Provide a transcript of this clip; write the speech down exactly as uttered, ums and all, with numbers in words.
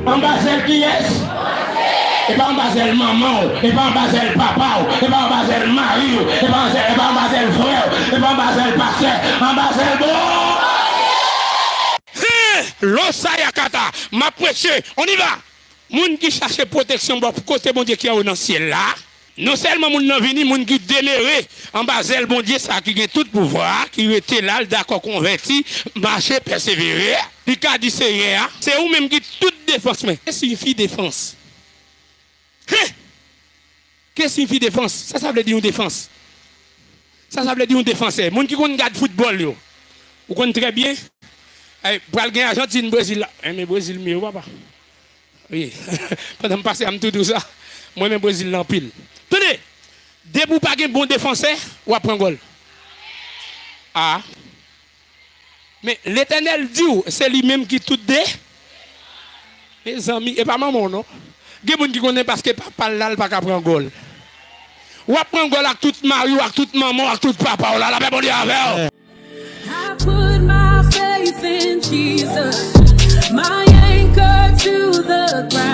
Anba zèl kiyès? E pa anba zèl manman w, e pa anba zèl papa w, e pa anba zèl mari w, e pa anba zèl, e pa anba zèl frè w, e pa anba zèl pastè, anba zèl Bondye. Hen! Losayakata, m ap preche, on y va! Moun ki chache pwoteksyon bò kote Bondye ki anwo nan syèl la, non sèlman moun nan vini, moun ki demere anba zèl Bondye sa ki gen tout pouvwa, ki rete la, l dakò konvèti, mache, pèsevere, li ka di Senyè a, se ou menm ki tout defans mwen. Ke siyifi defans? Hen! Ke siyifi defans? Sa sa vle di yon defans? Sa sa vle di yon defansè? Moun ki konn gad foutbòl yo, ou konn trè byen. Ay, pral gen Ajantin, Brezil la. Enben Brezil m ye wi papa. Wi. Pandan m pase a m tou di w sa. Mwen renmen Brezil la anpil. Tande! Depi w pa gen bon defansè, w ap pran gòl. A. Men Letènèl di w, se li menm ki tout de. Mezanmi, e pa manman w non. Gen moun ki konnen paske papa l la, l pa ka pran gòl. W ap pran gòl ak tout mari w, ak tout manman w, ak tout papa w la, lapè Bondye avè w. I put my faith in Jesus, my anchor to the ground.